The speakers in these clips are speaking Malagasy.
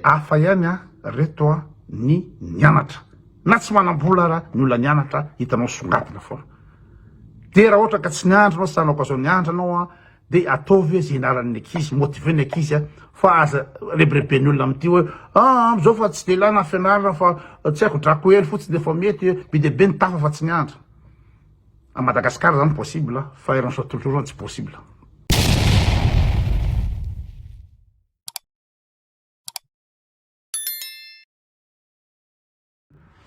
Hafa ihany a reto a ny nianatra na tsy manambola ara ny olona nianatra hitanao songadina foana de raha ohatra ka tsy nianatra anao tsy nanao occasion nianatra anao a de ataovy hoe ze hianaran'ny ankizy motiver ny ankizy a fa aza rebireben'ny olona amin'ity hoe ah amizao fa tsy de ilana fianarana fa tsy haiko drako hely fotsiny de efa mety be dia be ny tafa fa tsy nianatra à Madagascar zany possible fa eran'izao tontolo izao tsy possible.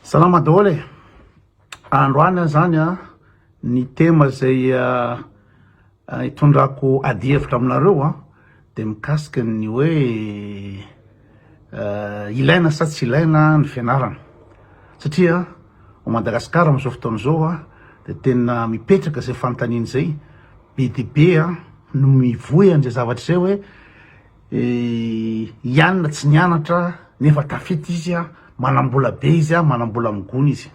Salama daholo e! Androany aho zany a, ny thème izay hitondrako adihevitra aminareo a, de mikasika ny hoe ilaina sa tsy ilaina ny fianarana, satria ao Madagasikara amin'izao fotoana izao a, de tena mipetraka izay fanontaniana izay, be dia be a no mivoy an'izay zavatra izay hoe I Anna tsy nianatra nefa tafita izy a, manam-bola be izy a, manam-bola migona izy.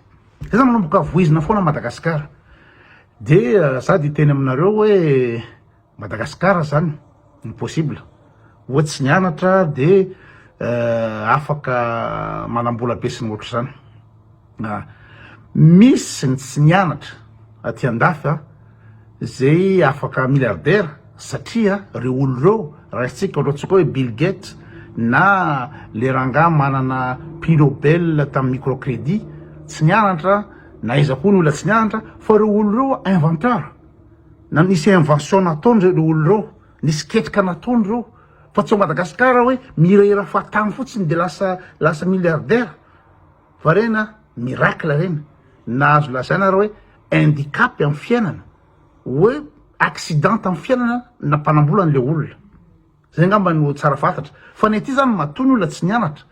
Zay zany manomboka voizina foana Madagasikara. De za de hiteny aminareo hoe Madagasikara zany impossible. Hoe tsy nianatra de afaka manam-bola be sy ny ohatr'izany. Misy ny tsy nianatra aty andafy a, zay afaka milliardaire satria reo olo reo raisintsika ohatratsika hoe Bill Gates na le rangahy manana prix Nobel tamin'ny microcredit tsy nianatra na aiza koa ny olona tsy nianatra fa reo olo reo inventeur na nisy invention nataony reo olo reo nisy ketrika nataony reo fa tsy ao Madagascar hoe mihirahira fahatany fotsiny de lasa lasa milliardaire. Variana miracle reny na azo lazaina ary hoe handicap am fiainana hoe accident am fiainana nampanambola anle olona zay angamba no tsara fantatra fa ny aty zany matoa ny olona tsy nianatra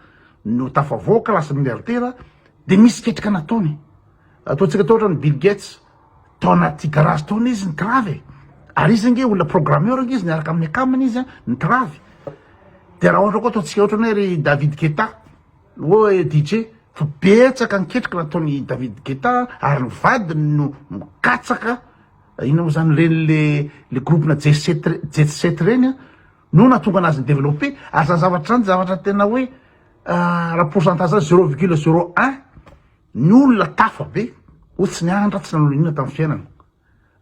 no tafavoaka lasa milliardaire de misy ketrika nataony ataontsika tao ohatra ny Bill Gates tao anaty garage tao anie izy nitravy e ary izy ange olona programmeur ange izy niaraka amin'ny akamany izy nitravy de raha ohatra koa ataontsika ohatra hoe ry David Guetta Oe DJ, fa betsaka ny ketrika nataon'i David Guetta ary ny vadiny no mikatsaka inona moa zany ireny le le groupe-na jet set jet set ireny an, no nahatonga anazy ni-developper ary zany zavatra zany zavatra tena hoe raha pourcentage zany zero virgule zero un ny olona tafa be ho tsy nianatra tsy nanao n'inona tamin'ny fiainana.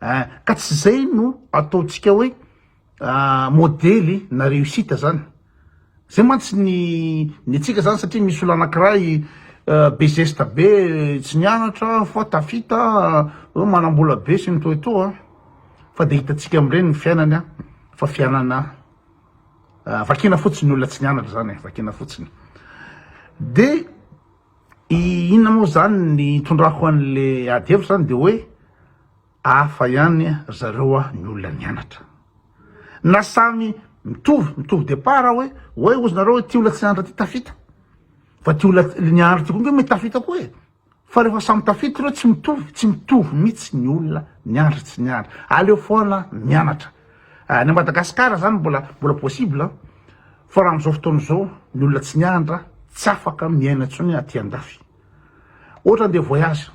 Eh, ka tsy zay no ataontsika hoe modely na réussite zany. Zay mantsy ny ny antsika zany satria misy olona anankiray be geste be tsy nianatra fa tafita manam-bola be sy ny toa toa fa de hitantsika amin'ireny ny fiainany a, fa fiainana vakina fotsiny ny olona tsy nianatra zany e, vakina fotsiny. De Inona moa zany ny itondrako an'le ady hevitra zany de hoe hafa ihany ry zareo a ny olona nianatra. Na samy mitovy, mitovy départ hoe hoe ozy nareo hoe ty olona tsy nianatra ty tafita. Fa ty olona nianatra ty koa nge mety tafita koa e. Fa rehefa samy tafita ireo tsy mitovy, tsy mitovy mihitsy ny olona nianatra tsy nianatra. Aleo foana mianatra. Any Madagascar zany mbola mbola possible fa raha amizao fotoana izao ny olona tsy nianatra tsy afaka miaina intsony aty andafy. Ohatra andeha voyage,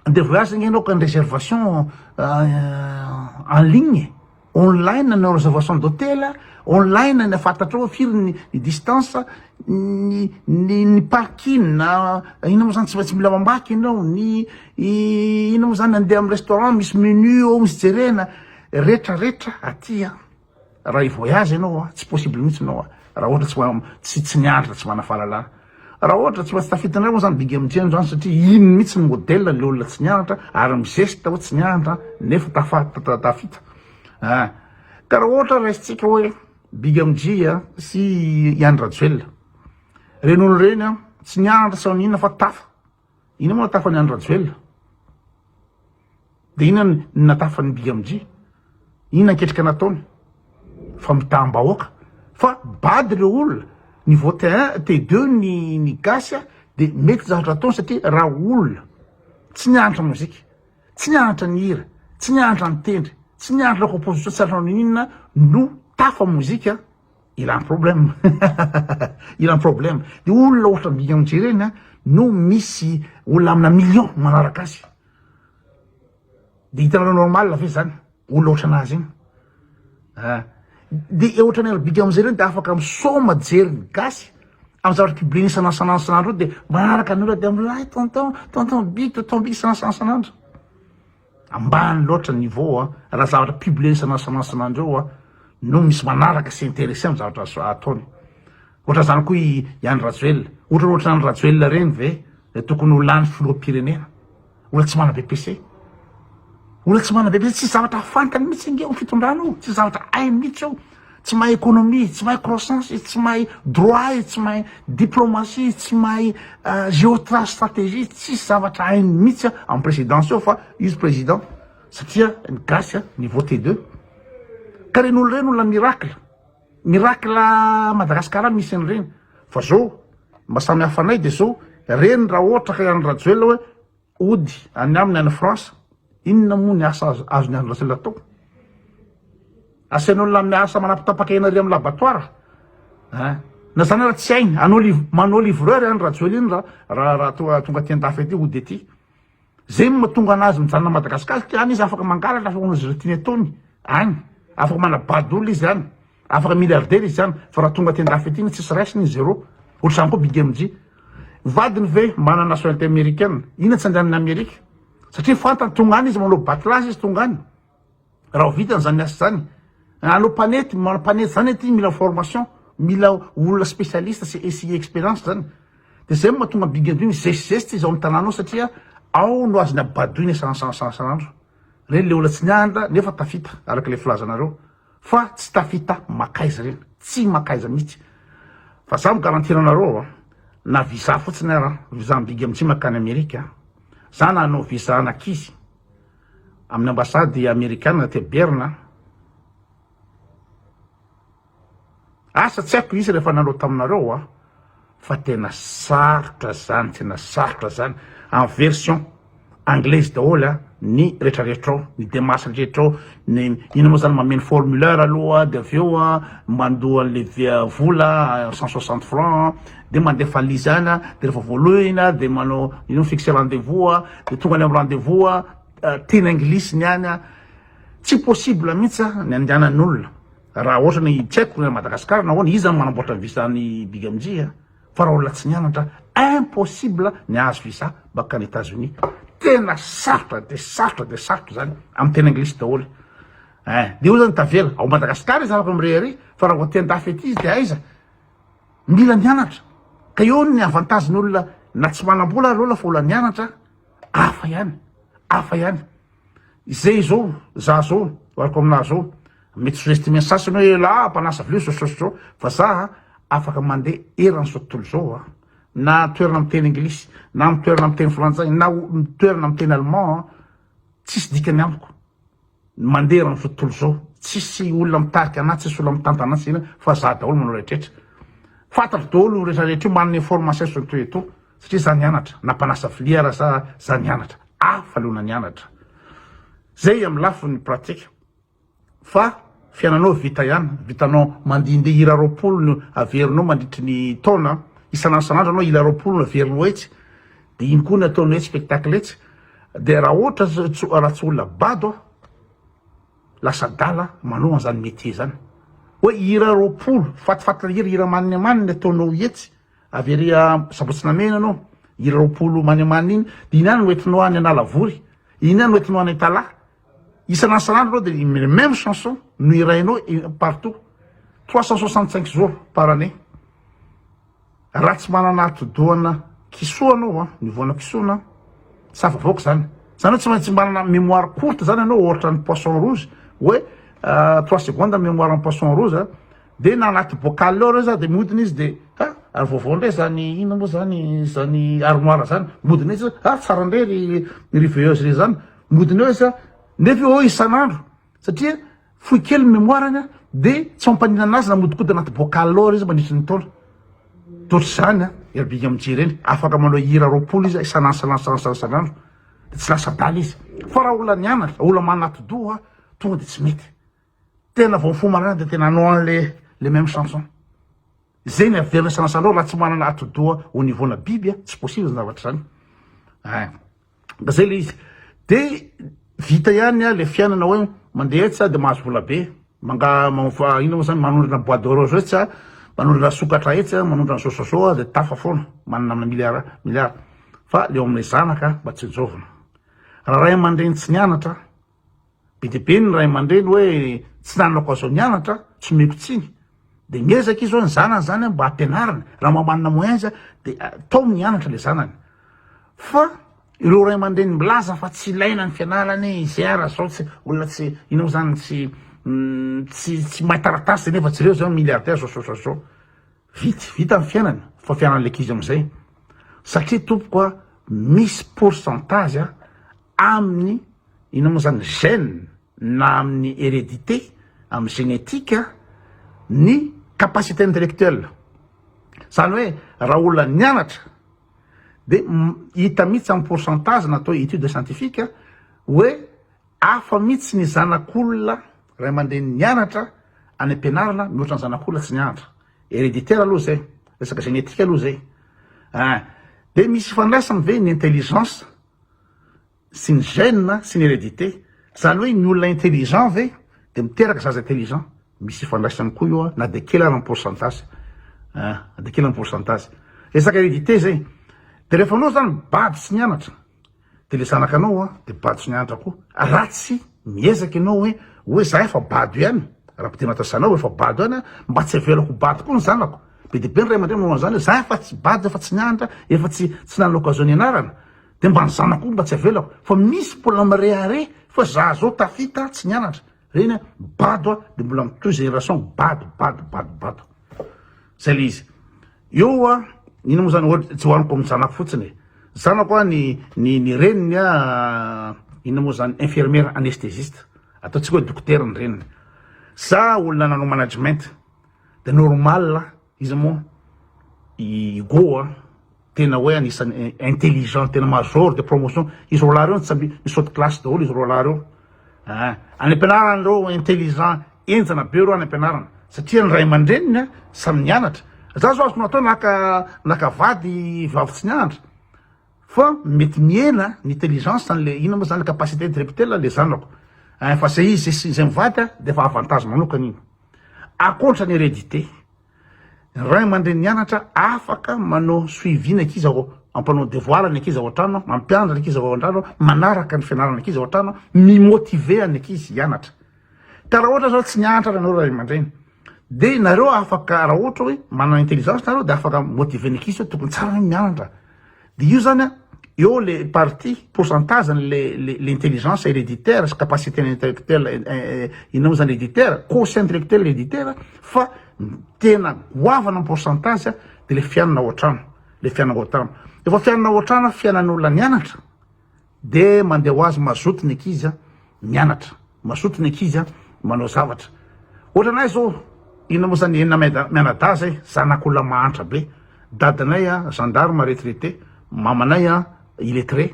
andeha voyage ange ianao ka ny réservation en ligne, online ny réservation d'hôtel, online ny ahafantatrao hoe firy ny distance, ny ny ny parking, inona moa zany tsy maintsy mila mamaky ianao, ny inona moa zany andeha amin'ny restaurant misy menu ao misy jerena. Retra retra aty an! Raha hi voyage ianao an, tsy possible mihitsy ianao an, raha ohatra tsy tsy tsy nianatra tsy manana fahalalana. Raha ohatra tsy maintsy tafita indray moa zany big MJ androany satria iny mihitsy ny modèle le olona tsy nianatra ary mi-geste hoe tsy nianatra nefa tafa tafita. Ah! Ka raha ohatra raisintsika hoe big MJ an sy i Andry Rajoelina, ireny olona ireny an tsy nianatra tsy naninona fa tafa. Inona moa natafan'i Andry Rajoelina? Dia inona ny natafan'i Big MJ? Inona ny ketrika nataony? Famitaham-bahoaka. Fa bado ireo olona, niveau T1, T2 ny ny gasy dia mety zavatra ataony satria raha olona tsy nianatra mozika, tsy nianatra nihira, tsy nianatra nitendry, tsy nianatra composition, tsy nianatra n'inona no tafa mozika, Il a un problème il a un problème de olona ohatra big MJ reny a no misy olona amina million manaraka azy de hitanareo normal ve zany olona ohatra anazy iny ah de ohatra ny big MJ reny de afaka misoma jery ny gasy. Amin'ny zavatra publier-ny isan'andro isan'andro isan'andro eo dia manaraka ny olona dia milay tonton, tonton big, tonton big isan'andro isan'andro isan'andro. Ambany loatra ny niveau a, raha zavatra publier-ny isan'andro isan'andro isan'andro eo a no misy manaraka sy intéressé amin'ny zavatra ataony. Ohatran'izany koa i Andry Rajoelina. Ohatra ohatran'i Andry Rajoelina ireny ve dia tokony ho lany filoham-pirenena? Olona tsy manana BEPC. Olona tsy manana BEPC, tsisy zavatra fantany mihitsy ange io fitondrana io, tsisy zavatra hainy mihitsy io. Tsy mahay économie, tsy mahay croissance izy, tsy mahay droit izy, tsy mahay diplomatie izy, tsy mahay géostratégie, tsisy zavatra hainy mihitsy amin'ny présidence io fa izy président satria ny gasy niveau T2. Ka ireny olona ireny olona miracle. Miracle Madagascar misy an'ireny fa zao mba samy hafa anay de zao reny raha ohatra ka i Andry Rajoelina hoe hody any aminy any France inona moa ny asa azon'i Andry Rajoelina atao? Asain'olona miasa manapitapaka hena ery amin'ny laboratoire hein na zany ara tsy hainy hanao manao livreur i Andry Rajoelina iny raha raha raha tonga aty andafy aty hody aty. Zay no mahatonga anazy mijanona Madagascar satria any izy afaka mangalatra afaka manao izay tiany ataony any, afaka manabado olona izy any, afaka milliardaire izy any fa raha tonga aty andafy aty tsisy raisiny izy zéro. Ohatr'izany koa Big MJ. Vadiny ve manana nationalité américaine? Inona tsy andehanany Amerika? Satria fantany tonga any izy manao batlazy izy tonga any. Raha ho vitany zany asa zany, hanao mpanety, manao mpanety zany aty mila formation, mila olona spécialiste sy sy expérience zany. De zay no mahatonga Big Andrew mizesizesy izy ao amin'ny tanàna ao satria ao no azony abadoina isan'andro. Reny le olona tsy nianatra nefa tafita araka le filazanareo fa tsy tafita makaiza reny, tsy makaiza mihitsy. Fa za mi-garantir anareo a, na visa fotsiny ara, visa Big MJ makany Amerika, za nanao visa an'ankizy Amin'ny ambasady amerikana aty Berne. Asa tsy haiko izy rehefa nanao taminareo a, fa tena sarotra zany, tena sarotra zany. En version anglaise daholo a ny retraretra ao, ny démarche rehetra ao, ny inona moa zany mameno formulaire aloha de avy eo a mandoa an'le vola 160 francs de mandefa an'le any a, de rehefa voalohina de manao ino fixer rendez-vous a. De tonga any am rendez-vous a, teny anglisy ny any a, tsy possible mihitsy a ny andehanan'olona raha ohatra ny tsy haiko ny any Madagascar na ahoana, iza no manamboatra visa any Big MJ a, fa raha olona tsy nianatra impossible ny hahazo visa bakany Etats Unis, tena sarotra de sarotra de sarotra zany am teny anglisy daholo eh, de eo zany tavela ao Madagascar izy afaka mirehareha fa raha vao aty andafy aty izy de aiza? Mila mianatra ka eo ny avantage ny olona na tsy manambola ary olona fa olona nianatra hafa ihany hafa ihany izay zao za zao ohariko aminah zao mety sous-estimer ny sasany hoe elah mpanasa vilia zao zao zao fa za afaka mandeha eran'izao tontolo izao a na toerana miteny anglisy na amin'ny toerana miteny frantsay na toerana miteny allemand tsisy dikany amiko Mandeha eran'izao tontolo izao, tsisy olona mitarika anah, tsisy olona mitantana anah, tsisy inona fa za daholo manao rehetrarehetra. Fantatro daholo io rehetra rehetra io, manana information sur tout et tout satria za nianatra, na mpanasa vilia ara za, za nianatra. Hafa aloha na nianatra. Zay amin'ny lafiny pratique. Fa fiainanao vita ihany, vitanao mandihindihy hira 20 no averinao mandritry ny taona, isan'andro isan'andro anao hira 20 no averinao etsy, de iny koa ny ataonao etsy spectacle etsy. De raha ohatra raha tsy olona bado aho lasa adala manao an'izany métier zany hoe hira 20 fatifatina hira hira maniny amaniny ataonao etsy avy ery sabotsy namehana anao hira 20 many amaniny iny de iny ihany no entinao any Analavory iny ihany no entinao any Antalaha isan'andro isan'andro anao de les mêmes chansons no hirainao partout 365 jours par année. Raha tsy manana atidohana kisoa anao an, ny voana kisoa na tsy tafavoaka zany. Zany hoe tsy maintsy manana mémoire courte zany anao ohatran'ny poisson rouge hoe trois secondes mémoire ny poisson rouge a, de na anaty bocal ao reo za de mihodina izy de ha ary vaovao ndray zany inona moa zany zany armoire zany, mihodina izy ha tsara ndray ry ry veilleuse re zany, mihodina eo izy a nefa eo isan'andro satria Fohy kely ny mémoire-ny a, de tsy mampaninona anazy na mihodinkodina anaty bocal ao ary izy mandritry ny taona. De ohatr'izany a, ery big mijery eny, afaka manao hira 20 izy isan'andro isan'andro isan'andro isan'andro, de tsy lasa adala izy. Fa raha olona nianatra, olona manana atidoha, tonga de tsy mety. Tena vao mifoha maraina de tena hanao an'le le même chanson. Zay ny averina isan'andro raha tsy manana atidoha au niveau-na biby a, tsy possible zany zavatra zany. Ein. Da zay le izy. De vita ihany le fiainana hoe mandeha etsy de mahazo vola be, manga inona moa zany manondrana bois de rose etsy a, Manondrana sokatra etsy a, manondrana zao zao de tafa foana, manana amina milliard milliard. Fa le eo amin'ilay zanaka mba tsinjovina. Raha ray aman-dreny tsy nianatra, be dia be ny ray aman-dreny hoe tsy nanana occasion nianatra, tsy omeko tsiny. De miezaka izy hoe ny zanany zany mba ampianarina, raha mba manana moyen izy de ataony hianatra le zanany. Fa ireo ray aman-dreny milaza fa tsy ilaina ny fianarana e, izay ara zao tsy olona tsy inona moa zany tsy tsy tsy mahay taratasy de nefa jereo zao milliardaire zao zao zao zao. Vita vita ny fiainana fa fiainan'ilay ankizy amin'izay. Satria tompoko a misy pourcentage a amin'ny inona moa zany gène na amin'ny hérédité amin'ny génétique ny capacité intellectuelle. Zany hoe raha olona nianatra de hita mihitsy amin'ny pourcentage natao étude scientifique hoe hafa mihitsy ny zanak'olona ray aman-dreny nianatra any am-pianarana mihoatra ny zanak'olona tsy nianatra. Héréditaire aloha zay, resaka génétique aloha zay. Ah, de misy ifandraisany ve ny intelligence sy ny gène sy ny hérédité? Zany hoe ny olona intelligent ve de miteraka zaza intelligent? Misy ifandraisany koa io na de kely ara ny pourcentage. Ah, na de kely ny pourcentage. Resaka hérédité zay. De rehefa anao zany bado tsy nianatra, de le zanakanao a de bado tsy nianatra koa. Raha tsy miezaka ianao hoe hoe za efa bado ihany, raha ampidirina ato sainao efa bado ihany aho, mba tsy avelako ho bado koa ny zanako. Be dia be ny ray aman-dreny manao an'izany hoe za efa tsy bado, efa tsy nianatra, efa tsy tsy nanana occasion nianarana, de mba ny zanako koa mba tsy avelako. Fa misy mbola mirehareha fa za zao tafita tsy nianatra. Reny a, bado a, de mbola mitohy génération bado bado bado bado. Zay le izy. Eo a, ino moa zany ohatra tsy hohaniko amin'ny zanako fotsiny e. Zanako a ny ny ny reniny a inona moa zany infirmière anesthésiste. Ataontsika hoe dokotera ny reniny. Za olona nanao management de normal izy moa i Hugo a tena hoe anisan'ny intelligent tena major de promotion izy roalahy reo samby misaute classe daholo izy roalahy reo ah any am-pianarana reo intelligent enjana be reo any am-pianarana satria ny ray aman-dreniny a samy nianatra za zao azoko natao naka naka vady vavy tsy nianatra fa mety mihena ny intelligence an'le inona moa zany capacité intellectuelle le zanako ah fa zay izy zay mivady a de efa avantage manokana iny ankoatra ny hérédité Ny ray aman-dreny nianatra afaka manao suivi ny ankizy ao, mampanao devoir ny ankizy ao an-trano, mampianatra ny ankizy ao an-trano, manaraka ny fianarana ankizy ao an-trano, mi-motiver ny ankizy hianatra. Ka raha ohatra zao tsy nianatra ary ianareo ray aman-dreny, de nareo afaka raha ohatra hoe manana intelligence nareo de afaka mi-motiver ny ankizy hoe tokony tsara ny mianatra. De io zany an, eo le partie pourcentage an'le le le intelligence héréditaire sy capacité intellectuelle inona moa zany héréditaire, quotient intellectuel héréditaire fa ny tena goavana ny pourcentage de le fiainana ao an-trano, le fiainana ao an-trano. Rehefa fiainana ao an-trano, fiainan'olona nianatra de mandeha ho azy mazoto ny ankizy mianatra, mazoto ny ankizy manao zavatra. Ohatra anay zao, inona moa zany enina mianadahy zay, zanak'olona mahantra be, dadanay gendarme retraité, mamanay illettré.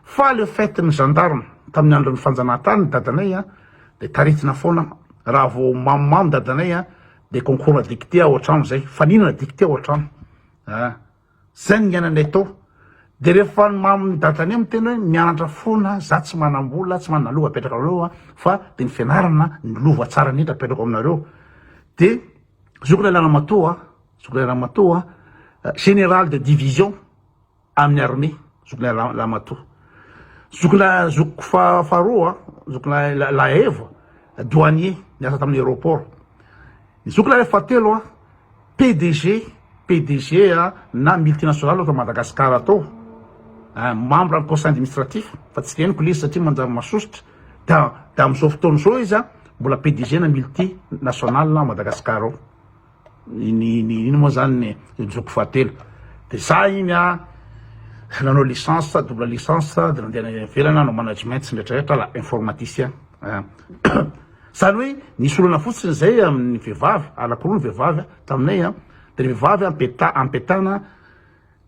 Fa le fait ny gendarme tamin'ny andron'ny fanjanahantany dadanay de taritina foana, raha vao mamomamo dadanay de concours dictée ao an-trano zay, faninana dictée ao an-trano. Zay ny niainanay tao. De rehefa ny mamin'ny dadanay miteny hoe mianatra foana za tsy manam-bola tsy manana lova apetraka aminareo a fa de ny fianarana ny lova tsara indrindra apetrako aminareo. De zokinay ramatoa, zokinay ramatoa général de division amin'ny armée, zokinay ramatoa. Zokinay zokiko faharoa, zokinay Laeva, douanier niasa tamin'ny aéroport. Ny zokinay fahatelo a PDG, PDG na multinational ato Madagascar ato, membre ny conseil administratif fa tsy reniko le izy satria manjary masosotra, da da amin'izao fotoana izao izy mbola PDG na multinational à Madagascar ao, ny ny ino moa zany ny zoko fahatelo, de za iny a nanao licence double licence de nandeha any ivelany nanao management sy ny retraretra la informaticien. Zany hoe nisy olana fotsiny zay amin'ny vehivavy, anankiroa ny vehivavy taminay an, de ny vehivavy ampeta- ampetana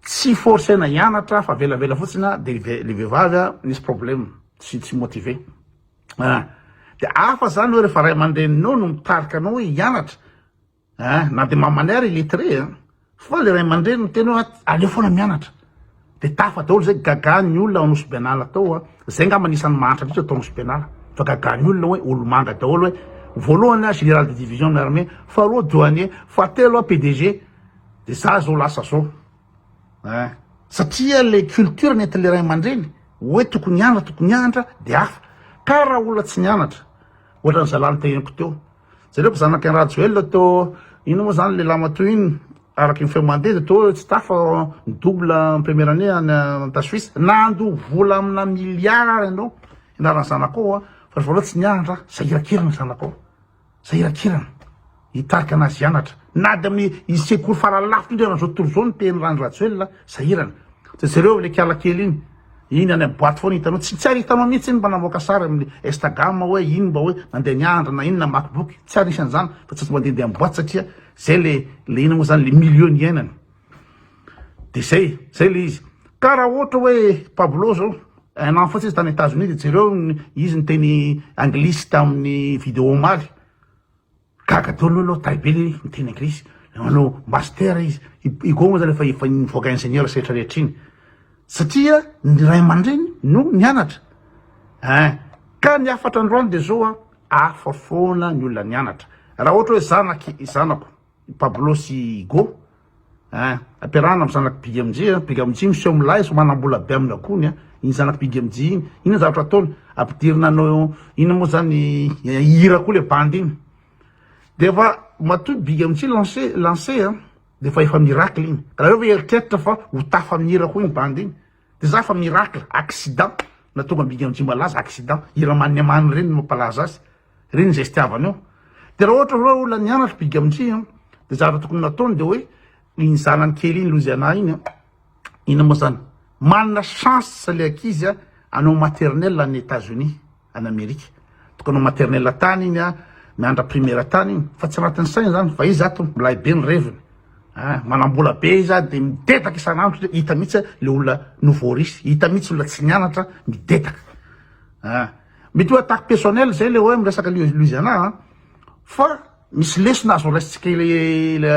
tsy forcena hianatra fa avelavela fotsiny an, de le vehivavy an nisy problème tsy tsy motivé an, de hafa zany hoe rehefa ray aman-dreninao no mitarika anao hoe hianatra Hein, na de mamanay ary illettré an, fa le ray aman-dreny miteny hoe aleo foana mianatra, de tafa daholo zay, gaga ny olona ao Nosy Benala tao an, zay ngamba anisan'ny mahantra indrindra tao Nosy Benala, fa gaga ny olona hoe olomanga daholo hoe. Voalohany aho général de division amin'ny armée, faharoa douanier, fahatelo aho PDG, de za zao lasa zao. Ein. Satria le culture nentin'le ray aman-dreny hoe tokony hianatra tokony hianatra de hafa. Ka raha olona tsy nianatra, ohatran'ny zalahy noteneniko teo, Jereo fa zanak'i Rajoelina tô ino moa zany le lamatoa iny araky ny feo mandeha de tô tsy tafa ny double en première année any ta Suisse nandoa vola amina milliard ary ianao ianaran'ny zanakao a fa ry voaloha tsy nianatra sahirakirana zanakao sahirakirana hitarika anazy hianatra na de amin'ny sekoly farany lafo indrindra an'izao tontolo izao ny teny Randry Rajoelina sahirana de jereo le kiala kely iny Iny any amin'ny boite foana hitanao, tsy tsy ary hitanao mihitsy iny mba namoaka sary amin'ny Instagram hoe iny mba hoe nandeha nianatra na iny namaky boky, tsy ary nisy an'izany fa tsy mandehandeha amin'ny boite satria zay le le ina moa zany le milieu niainany. De zay, zay le izy. Ka raha ohatra hoe Pablo zao, un an fotsiny izy tany Etats-Unis de jereo izy niteny anglisy tamin'ny vidéo omaly. Gaga daholo aloha tay be le miteny anglisy, manao master izy, i Hugo moa zany efa efa nivoaka ingénieur sy rehetra rehetra iny, satria ny ray aman-dreny no nianatra ein, ka ny hafatra androany de zao an, hafa foana ny olona nianatra, raha ohatra hoe zanaky zanako i Pablo sy i Hugo Ein, ampiarahana amin'ny zanak'i Big MJ an, Big MJ miseho milay sy manam-bola be amin'ny akohony an, iny zanak'i Big MJ iny, inona zavatra ataony, ampidirina anao inona moa zany hira koa le bandy iny, de efa matoa Big MJ lancé lancé an, de efa efa miracle iny, raha reo ve eritreritra fa ho tafa amin'ny hira koa iny bandy iny, de za fa miracle, accident nahatonga an'i Big MJ malaza, accident, hira maniamany reny no mampalaza azy. Reny izay fitiavana eo. De raha ohatra hoe olona nianatra big amindry an, de zavatra tokony nataony de hoe iny zanany kely iny Louisiana iny an, inona moa zany, manana chance le ankizy an hanao maternelle any Etats Unis, any Amerika. Tokony hanao maternelle tany iny an, mianatra primaire tany iny, fa tsy anatin'ny sainy zany, fa izy ato milay be ny reviny. An, manam-bola be izy an, de midedaka isan'andro, hita mihitsy le olona nouveau riche, hita mihitsy olona tsy nianatra midedaka. An. Mety hoe attaque personnelle zay le hoe miresaka Louisiana an, fa misy lesona azo raisintsika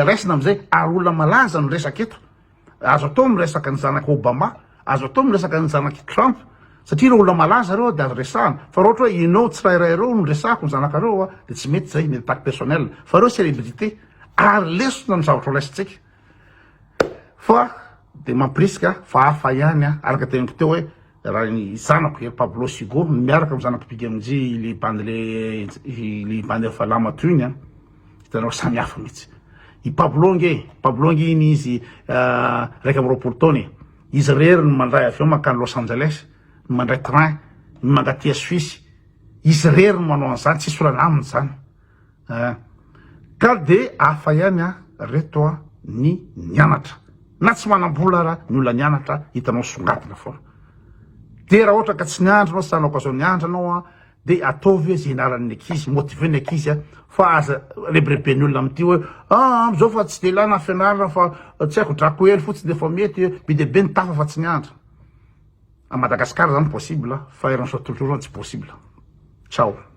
raisina amizay ary olona malaza no resaka eto, azo atao miresaka ny zanak'i Obama, azo atao miresaka ny zanak'i Trump satria ireo olona malaza ireo de azo resahana, fa raha ohatra hoe ianao tsirairay ireo no resahako ny zanakareo an de tsy mety zay, mety attaque personnelle, fa ireo celebrité ary lesona ny zavatra ho raisintsika fa de mampirisika fa hafa ihany an, araka teniko teo hoe Raha ny zanako i Pablo sy Hugo no miaraka amin'ny zanako Big MJ le bandy le le bandy efa lamatoa iny an, hitanao samy hafa mihitsy. I Pablo nge, Pablo nge iny izy 21 taona e, izy irery no mandray avion mankany Los Angeles, no mandray train, no mankaty Suisse, izy irery no manao an'izany, tsisy olana aminy izany. Eh. Ka de hafa ihany an reto an ny nianatra. Na tsy manam-bola ara ny olona nianatra hitanao songadina foana. De raha ohatra ka tsy niandry anao tsy nanao occasion niandry anao an de ataovy hoe ze ianaran'ny ankizy, motiver ny ankizy an fa aza rebireben'ny olona amin'ity hoe ah amizao fa tsy de ilana fianarana fa tsy haiko drako hely fotsiny de efa mety, be dia be ny tafa fa tsy niandry. A Madagascar zany possible fa eran'izao tontolo izao tsy possible. Ciao.